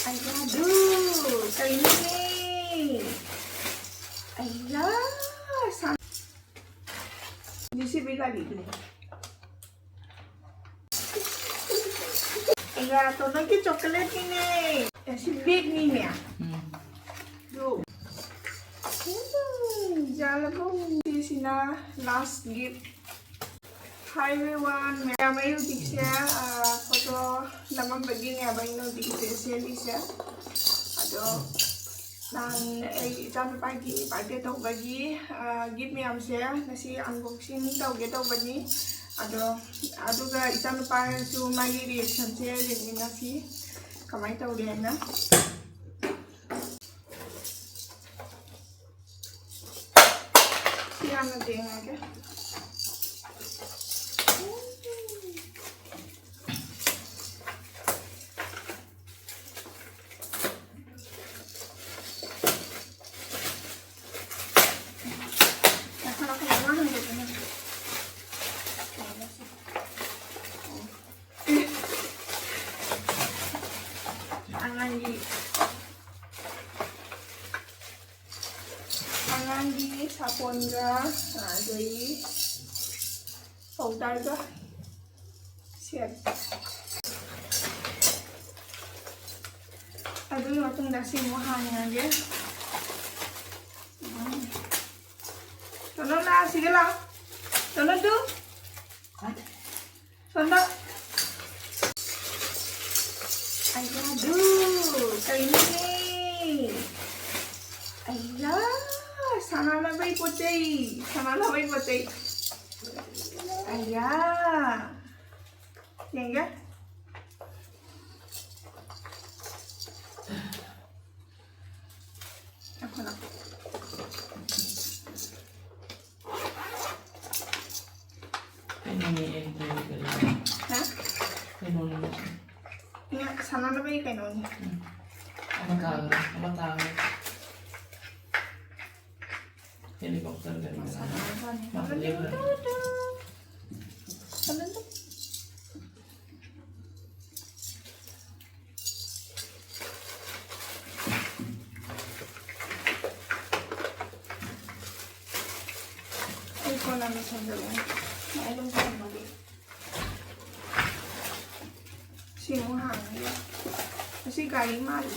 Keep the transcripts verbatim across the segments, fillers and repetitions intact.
ꯑꯌꯥꯗꯨ, ꯀꯩꯅꯣꯅꯦ? ꯑꯌꯥ, ꯁꯥ-, ꯖꯦ ꯁꯤ ꯕꯤ ꯒꯥꯔꯤꯗꯨꯅꯦ꯫ ꯑꯌꯥ, ꯇꯣꯅꯣꯒꯤ ꯆꯣꯀꯣꯂꯦꯠꯅꯤꯅꯦ꯫ ꯑꯦ, ꯁꯤ ꯕꯦꯒꯅꯤꯅꯦ꯫ ꯎꯝ꯫ ꯑꯗꯨ꯫ ꯎꯝ, ꯌꯥꯜꯂꯕꯣ? ꯁꯤꯁꯤꯅ last gift꯫ Hi everyone, ꯃꯌꯥꯝ, ꯑꯩ ꯍꯧꯖꯤꯛꯁꯦ, ꯑ, photo ꯅꯝꯃꯝꯕꯒꯤꯅꯦꯕ ꯑꯩꯅ ꯍꯧꯖꯤꯛꯁꯦ ꯁꯦꯝꯃꯤꯁꯦ꯫ ꯑꯗꯣ ꯅꯍꯥꯟ ꯑꯩ ꯏꯆꯥꯅꯨꯄꯥꯒꯤ birthday ꯇꯧꯕꯒꯤ, ꯑ, gift ꯃꯌꯥꯝꯁꯦ ꯉꯁꯤ unboxing ꯇꯧꯒꯦ ꯇꯧꯕꯅꯤ꯫ ꯑꯗꯣ ꯑꯗꯨꯒ ꯏꯆꯥꯅꯨꯄꯥꯁꯨ ꯃꯥꯒꯤ reactionꯁꯦ ꯌꯦꯡꯃꯤꯟꯅꯁꯤ ꯀꯃꯥꯏꯅ ꯇꯧꯒꯦ ꯍꯥꯏꯅ꯫ ꯁꯤ ꯍꯥꯟꯅ ꯌꯦꯡꯉꯒꯦ꯫ ꯑꯉꯥꯡꯒꯤ, ꯑꯉꯥꯡꯒꯤ ꯁꯥꯄꯣꯟꯒ, ꯑꯗꯩ powderꯒ set꯫ ꯑꯗꯨꯒꯤ ꯃꯇꯨꯡꯗ ꯁꯤ ꯑꯃꯨꯛ ꯍꯥꯡꯉꯒꯦ꯫ ꯎꯝ꯫ ꯇꯣꯅꯣ, ꯂꯥꯛꯑꯣ, ꯁꯤꯗ ꯂꯥꯛꯑꯣ꯫ ꯇꯣꯅꯣ, ꯇꯨ꯫ ꯁꯣꯝꯗ꯫ ꯑꯌꯥꯗꯨ, ꯀꯩꯅꯣꯅꯦ? ꯑꯌꯥ, ꯁꯥꯟꯅꯅꯕꯩ ꯄꯣꯠ ꯆꯩ, ꯁꯥꯟꯅꯅꯕꯩ ꯄꯣꯠ ꯆꯩ꯫ ꯑꯌꯥ꯫ ꯌꯦꯡꯒꯦ꯫ ꯉꯥꯏꯈꯣ, ꯉꯥꯏꯈꯣ꯫ ꯀꯩꯅꯣꯅꯦ, ꯑꯩ ꯀꯩꯅꯣ, ꯀꯩꯅꯣ? ꯍꯥ? ꯀꯩꯅꯣꯅꯦ? ꯉꯥ-, ꯁꯥꯟꯅꯅꯕꯒꯤ ꯀꯩꯅꯣꯅꯤ꯫ ꯎꯝ꯫ ꯑꯃ ꯇꯥꯈ꯭ꯔꯦ, ꯑꯃ ꯇꯥꯈ꯭ꯔꯦ꯫ Helicopter ꯒꯥꯔꯤ ꯃꯁꯥ ꯃꯁꯥ ꯃꯊꯟꯇ ꯂꯦꯞꯈ꯭ꯔꯦ꯫ Two two. ꯃꯊꯟꯇ꯫ ꯀꯣꯟꯅ ꯂꯣꯏꯁꯟꯖꯔꯛꯑꯣ꯫ ꯁꯨꯃꯥꯏꯅ ꯑꯗꯨꯝ ꯊꯝꯃꯒꯦ꯫ ꯁꯤ ꯑꯃꯨꯛ ꯍꯥꯡꯉꯒ꯫ ꯑꯁꯤ ꯒꯥꯔꯤ ꯃꯥꯜꯂꯤ꯫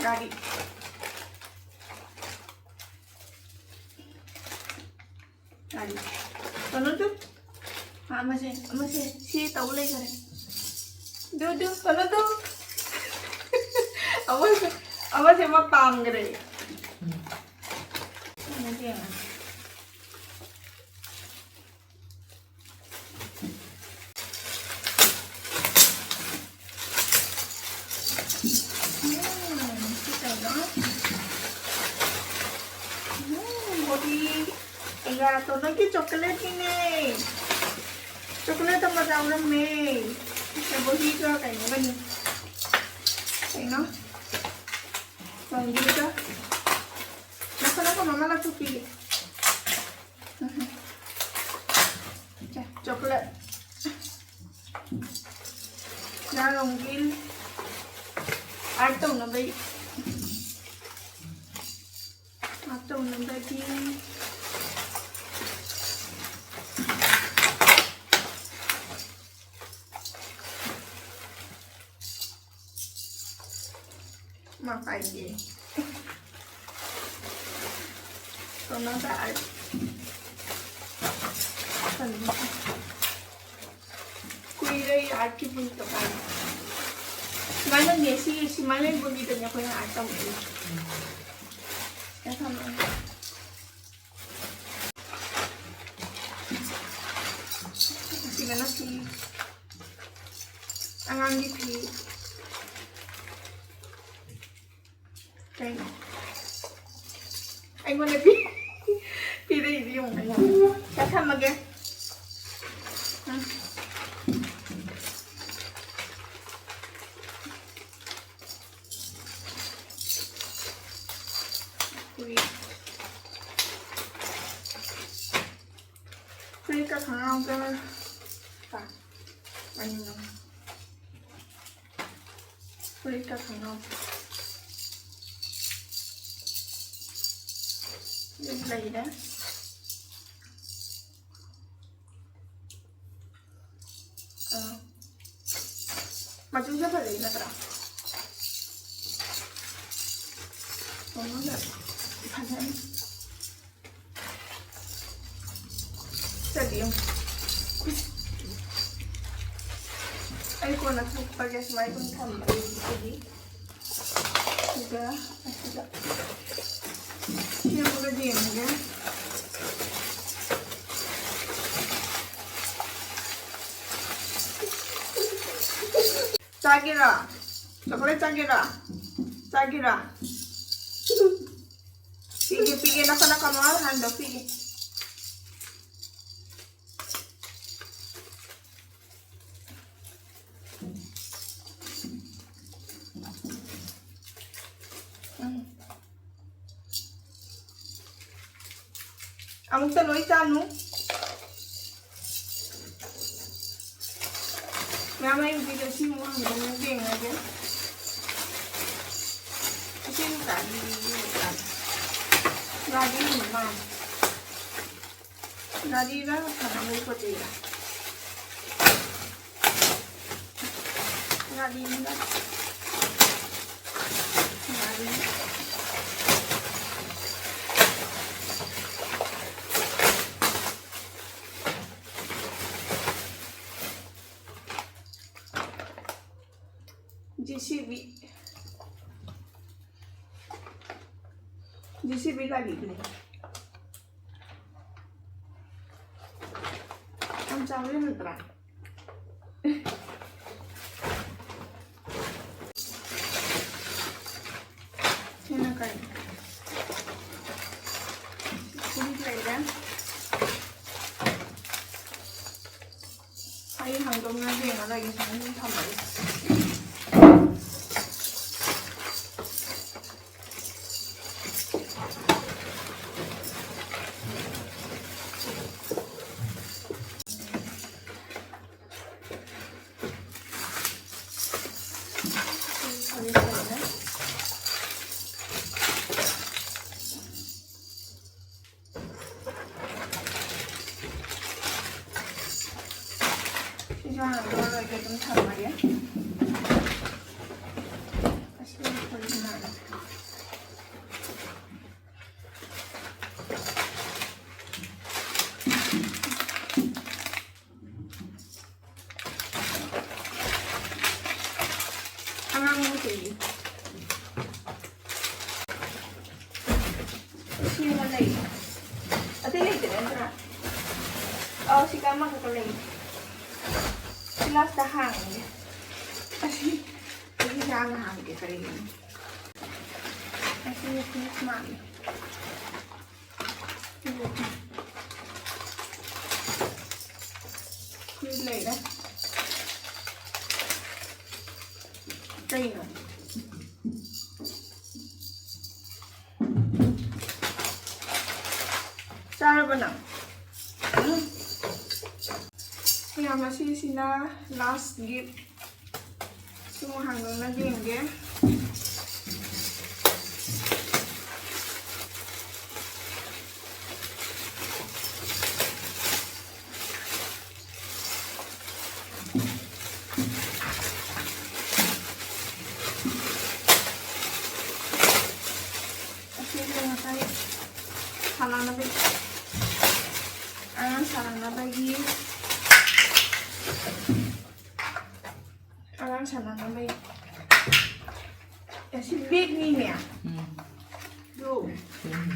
ꯒꯥꯔꯤ꯫ ꯒꯥꯔꯤ꯫ ꯀꯩꯅꯣ ꯇꯨ꯫ ꯑꯃꯁꯦ, ꯑꯃꯁꯦ ꯁꯤ ꯇꯧ ꯂꯩꯈꯔꯦ꯫ ꯗꯨ, ꯗꯨ, ꯀꯩꯅꯣ ꯇꯨ꯫ ꯑꯃꯁꯦ, ꯑꯃꯁꯦ ꯑꯃ ꯄꯥꯝꯈ꯭ꯔꯦ꯫ ꯌꯦꯡꯉꯣ, ꯌꯦꯡꯉꯣ꯫ ꯎꯝ, ꯁꯤ ꯀꯩꯅꯣ? ꯎꯝ, ꯕꯣꯗꯤ꯫ ꯑꯌꯥ, ꯇꯣꯅꯣꯒꯤ ꯆꯣꯀꯣꯂꯦꯠꯀꯤꯅꯦ꯫ ꯆꯣꯀꯣꯂꯦꯠ ꯑꯃ ꯌꯥꯎꯔꯝꯃꯦ꯫ ꯁꯤ ꯕꯣꯗꯤꯒ ꯀꯩꯅꯣꯒꯅꯤ꯫ ꯀꯩꯅꯣ? ꯂꯣꯡꯒꯤꯒ꯫ ꯅꯈꯣ, ꯅꯈꯣ, ꯃꯃꯥ ꯂꯥꯛꯊꯣꯛꯄꯤꯒꯦ꯫ ꯆꯣꯀꯣꯂꯦꯠ꯫ ꯅꯥꯔꯣꯡꯒꯤ ꯑꯥꯔꯠ ꯇꯧꯅꯕꯩ꯫ ꯑꯥꯔꯠ ꯇꯧꯅꯕꯒꯤ꯫ ꯃꯥ ꯄꯥꯏꯒꯦ꯫ ꯀꯩꯅꯣꯗ ꯑꯥꯔꯠ꯫ ꯀꯨꯏꯔꯦ ꯑꯥꯔꯠꯀꯤ ꯕꯣꯗꯤꯒ ꯄꯥꯏꯕ꯫ ꯁꯨꯃꯥꯏꯅꯅꯦ, ꯁꯤ, ꯁꯨꯃꯥꯏꯅ ꯕꯣꯗꯤꯗꯅꯦ ꯑꯩꯈꯣꯏꯅ ꯑꯥꯔꯠ ꯇꯧꯔꯛꯏꯁꯦ꯫ ꯁꯤꯗ ꯊꯝꯃꯒꯦ꯫ ꯑꯁꯤꯒꯅ ꯁꯤ ꯑꯉꯥꯡꯒꯤ ꯐꯤ꯫ ꯀꯩꯅꯣ? ꯑꯩꯉꯣꯟꯗ ꯄꯤ-, ꯄꯤꯔꯛꯏꯗꯤ ꯌꯦꯡꯉꯨ, ꯑꯩꯉꯣꯟꯗ꯫ ꯁꯤꯗ ꯊꯝꯃꯒꯦ꯫ ꯎꯝ꯫ ꯈꯣꯡꯒ꯭ꯔꯥꯎ ꯀ ꯀꯩꯅꯣ, ꯐꯨꯔꯤꯠꯀ ꯈꯣꯡꯒ꯭ꯔꯥꯎ꯫ ꯂꯩꯔꯦ꯫ ꯑꯥ꯫ ꯃꯆꯨꯁꯦ ꯐꯖꯩ ꯅꯠꯇ꯭ꯔꯥ? ꯃꯃꯜꯁꯦ ꯐꯖꯅꯤ꯫ ꯆꯠꯂꯤ ꯌꯦꯡꯉꯨ꯫ ꯑꯩ ꯀꯣꯟꯅ ꯊꯣꯛꯄꯒꯦ ꯁꯨꯃꯥꯏꯅ ꯑꯗꯨꯝ ꯊꯝꯕ ꯑꯩꯒꯤ꯫ ꯑꯗꯨꯒ ꯑꯁꯤꯗ ꯁꯦꯝꯃꯒ ꯌꯦꯡꯉꯒꯦ꯫ ꯆꯥꯒꯦꯔꯥ? ꯆꯣꯀꯣꯂꯦꯠ ꯆꯥꯒꯦꯔꯥ? ꯆꯥꯒꯦꯔꯥ? ꯄꯤꯒꯦ, ꯄꯤꯒꯦ, ꯅꯈꯣ, ꯅꯈꯣ, ꯃꯃꯥ ꯍꯥꯟꯗꯣ, ꯄꯤꯒꯦ꯫ ꯎꯝ꯫ ꯑꯃꯨꯛꯇ ꯂꯣꯏ ꯆꯥꯅꯨ꯫ ꯃꯌꯥꯝ ꯑꯩ ꯍꯧꯖꯤꯛ ꯁꯤ ꯑꯃꯨꯛ ꯍꯥꯡꯗꯣꯛꯅ ꯌꯦꯡꯉꯒꯦ꯫ ꯏꯁꯤꯡ ꯆꯥꯕꯤ ꯉꯥꯔꯤ ꯃꯥꯜꯂꯦ꯫ ꯉꯥꯔꯤꯔ ꯁꯥꯟꯅꯕ ꯄꯣꯠ ꯆꯩꯔ? ꯉꯥꯔꯤꯅꯤꯗ꯫ ꯉꯥꯔꯤ꯫ J C B. J C B ꯒꯥꯔꯤꯗꯨꯅꯦ꯫ ꯌꯥꯝ ꯆꯥꯎꯕ ꯅꯠꯇ꯭ꯔꯥ? ꯁꯤꯅ ꯀꯩꯅꯣ? ꯁꯤꯗꯤ ꯂꯩꯔꯦ꯫ ꯑꯩ ꯍꯥꯡꯗꯣꯛꯅ ꯌꯦꯡꯉꯔꯣꯏꯒꯦ, ꯁꯨꯃꯥꯏꯅ ꯑꯗꯨꯝ ꯊꯝꯃꯒꯦ꯫ ꯏꯟꯖꯥꯡ ꯑꯗꯨ ꯂꯣꯏꯔꯒ ꯑꯗꯨꯝ ꯊꯝꯃꯒꯦ꯫ ꯑꯁꯤ ꯐꯨꯜ ꯉꯥꯏ꯫ ꯑꯉꯥꯡꯕ ꯀꯩꯒꯤ? ꯁꯤ ꯑꯃ ꯂꯩ꯫ ꯑꯇꯩ ꯂꯩꯇꯦ ꯅꯠꯇ꯭ꯔꯥ? ꯑꯧ, ꯁꯤꯒ ꯑꯃꯈꯛꯇ ꯂꯩ꯫ ꯁꯤ ꯂꯥꯁꯇ ꯍꯥꯡꯉꯒꯦ꯫ ꯑꯁꯤ, ꯑꯁꯤ ꯍꯥꯟꯅ ꯍꯥꯡꯒꯦ ꯀꯔꯤꯒꯤꯅꯣ? ꯑꯁꯤ ꯐꯤꯁ ꯃꯥꯜꯂꯦ꯫ ꯁꯤ ꯂꯩꯔꯦ꯫ ꯀꯩꯅꯣ? ꯆꯥꯔꯕ ꯅꯪ? ꯎꯝ꯫ ꯁꯤ ꯌꯥꯝ, ꯉꯁꯤꯁꯤꯅ last gift꯫ ꯁꯤꯃꯨꯛ ꯍꯥꯡꯗꯣꯛꯅ ꯌꯦꯡꯒꯦ꯫ ꯑꯁꯤꯁꯦ ꯉꯁꯥꯏ ꯁꯥꯟꯅꯅꯕ, ꯑꯉꯥꯡ ꯁꯥꯟꯅꯅꯕꯒꯤ ꯑꯉꯥꯡ ꯁꯥꯟꯅꯅꯕꯒꯤ꯫ ꯑꯦ, ꯁꯤ ꯕꯦꯒꯅꯤꯅꯦ꯫ ꯎꯝ꯫ ꯑꯗꯨ ꯎꯝ꯫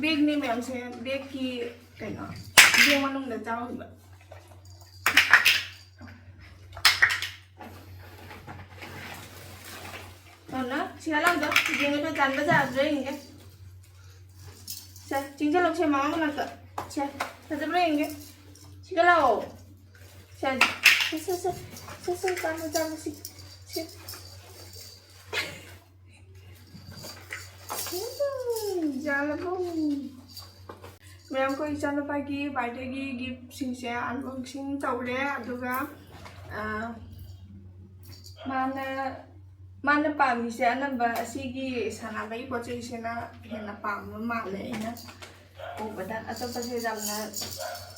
ꯕꯦꯒꯅꯤ ꯃꯌꯥꯝꯁꯦ, ꯕꯦꯒꯀꯤ ꯀꯩꯅꯣ, ꯕꯦꯒ ꯃꯅꯨꯡꯗ ꯆꯥꯎꯈꯤꯕ꯫ ꯅꯣꯅ, ꯁꯤꯗ ꯂꯥꯛꯑꯣ꯫ ꯌꯦꯡꯒꯦ, ꯇꯥꯟꯕ ꯆꯥꯗ꯭ꯔꯥ ꯌꯦꯡꯒꯦ꯫ ꯁꯦ, ꯆꯤꯡꯁꯤꯜꯂꯣ, ꯁꯦ, ꯃꯃꯥ ꯃꯅꯥꯛꯇ꯫ ꯁꯦ, ꯐꯖꯕ꯭ꯔꯥ ꯌꯦꯡꯒꯦ꯫ ꯁꯤꯗ ꯂꯥꯛꯑꯣ꯫ ꯁꯦ, ꯁꯦ, ꯁꯦ, ꯁꯦ, ꯁꯦ, ꯁꯦ, ꯆꯥꯃ, ꯆꯥꯃ, ꯁꯤ, ꯁꯤ꯫ ꯎꯝ, ꯌꯥꯔꯕꯣ? ꯃꯌꯥꯝ, ꯑꯩꯈꯣꯏ ꯏꯆꯥꯅꯨꯄꯥꯒꯤ birthdayꯒꯤ giftꯁꯤꯡꯁꯦ unboxing ꯇꯧꯔꯦ, ꯑꯗꯨꯒ, ꯑ, ꯃꯥꯅ, ꯃꯥꯅ ꯄꯥꯝꯃꯤꯁꯦ ꯑꯅꯝꯕ ꯑꯁꯤꯒꯤ ꯁꯥꯟꯅꯕꯒꯤ ꯄꯣꯠ ꯆꯩꯁꯤꯅ ꯍꯦꯟꯅ ꯄꯥꯝꯕ ꯃꯥꯜꯂꯦ꯫ ꯑꯩꯅ ꯎꯕꯗ ꯑꯇꯣꯞꯄꯁꯦ ꯌꯥꯝꯅ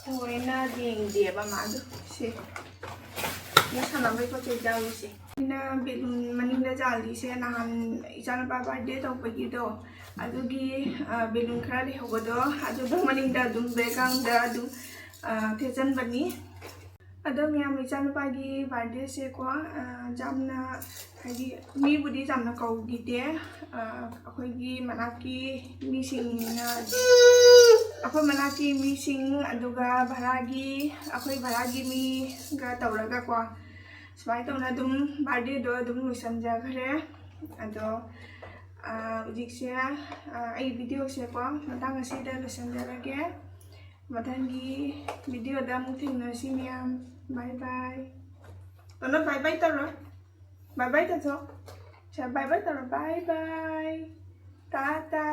ꯊꯑꯣꯏꯅ ꯌꯦꯡꯗꯦꯕ ꯃꯥꯗꯣ꯫ ꯁꯦ, ꯃꯣꯏ ꯁꯥꯟꯅꯕꯩ ꯄꯣꯠ ꯆꯩ ꯌꯥꯎꯔꯤꯁꯦ꯫ ꯑꯩꯅ ꯕꯦꯂꯨꯟ ꯃꯅꯤꯡꯗ ꯖꯥꯜꯂꯤꯁꯦ ꯅꯍꯥꯟ ꯏꯆꯥꯅꯨꯄꯥ ꯕꯥꯔꯗꯦ ꯇꯧꯕꯒꯤꯗꯣ, ꯑꯗꯨꯒꯤ, ꯑ, ꯕꯦꯂꯨꯟ ꯈꯔ ꯂꯩꯍꯧꯕꯗꯣ, ꯑꯗꯨꯗꯣ ꯃꯅꯤꯡꯗ ꯑꯗꯨꯝ ꯕꯦꯛꯒ꯭ꯔꯥꯎꯟꯗ ꯑꯗꯨꯝ, ꯑ, ꯊꯦꯠꯆꯟꯕꯅꯤ꯫ ꯑꯗꯣ ꯃꯌꯥꯝ, ꯏꯆꯥꯅꯨꯄꯥꯒꯤ ꯕꯥꯔꯗꯦꯁꯦꯀꯣ, ꯑ, ꯌꯥꯝꯅ, ꯍꯥꯏꯗꯤ, ꯃꯤꯕꯨꯗꯤ ꯌꯥꯝꯅ ꯀꯧꯈꯤꯗꯦ꯫ ꯑ, ꯑꯩꯈꯣꯏꯒꯤ ꯃꯅꯥꯛꯀꯤ ꯃꯤꯁꯤꯡꯅ, ꯑꯩꯈꯣꯏ ꯃꯅꯥꯛꯀꯤ ꯃꯤꯁꯤꯡ, ꯑꯗꯨꯒ ꯚꯔꯥꯒꯤ, ꯑꯩꯈꯣꯏ ꯚꯔꯥꯒꯤ ꯃꯤꯒ ꯇꯧꯔꯒꯀꯣ, ꯁꯨꯃꯥꯏꯅ ꯇꯧꯅ ꯑꯗꯨꯝ ꯕꯥꯔꯗꯦꯗꯣ ꯑꯗꯨꯝ ꯂꯣꯏꯁꯤꯟꯖꯈ꯭ꯔꯦ꯫ ꯑꯗꯣ, ꯑ, ꯍꯧꯖꯤꯛꯁꯦ, ꯑ, ꯑꯩ ꯚꯤꯗꯤꯑꯣꯁꯦꯀꯣ ꯃꯇꯥꯡ ꯑꯁꯤꯗ ꯂꯣꯏꯁꯤꯟꯖꯔꯒꯦ꯫ ꯃꯊꯪꯒꯤ ꯚꯤꯗꯤꯑꯣꯗ ꯑꯃꯨꯛ ꯊꯦꯡꯅꯁꯤ ꯃꯌꯥꯝ꯫ ꯕꯥꯏ ꯕꯥꯏ꯫ ꯇꯣꯅꯣ, ꯕꯥꯏ ꯕꯥꯏ ꯇꯧꯔꯣ꯫ ꯕꯥꯏ ꯕꯥꯏ ꯇꯧꯊꯣꯛ꯫ ꯁꯦ, ꯕꯥꯏ ꯕꯥꯏ ꯇꯧꯔꯣ꯫ ꯕꯥꯏ ꯕꯥꯏ꯫ ꯇꯥꯇꯥ꯫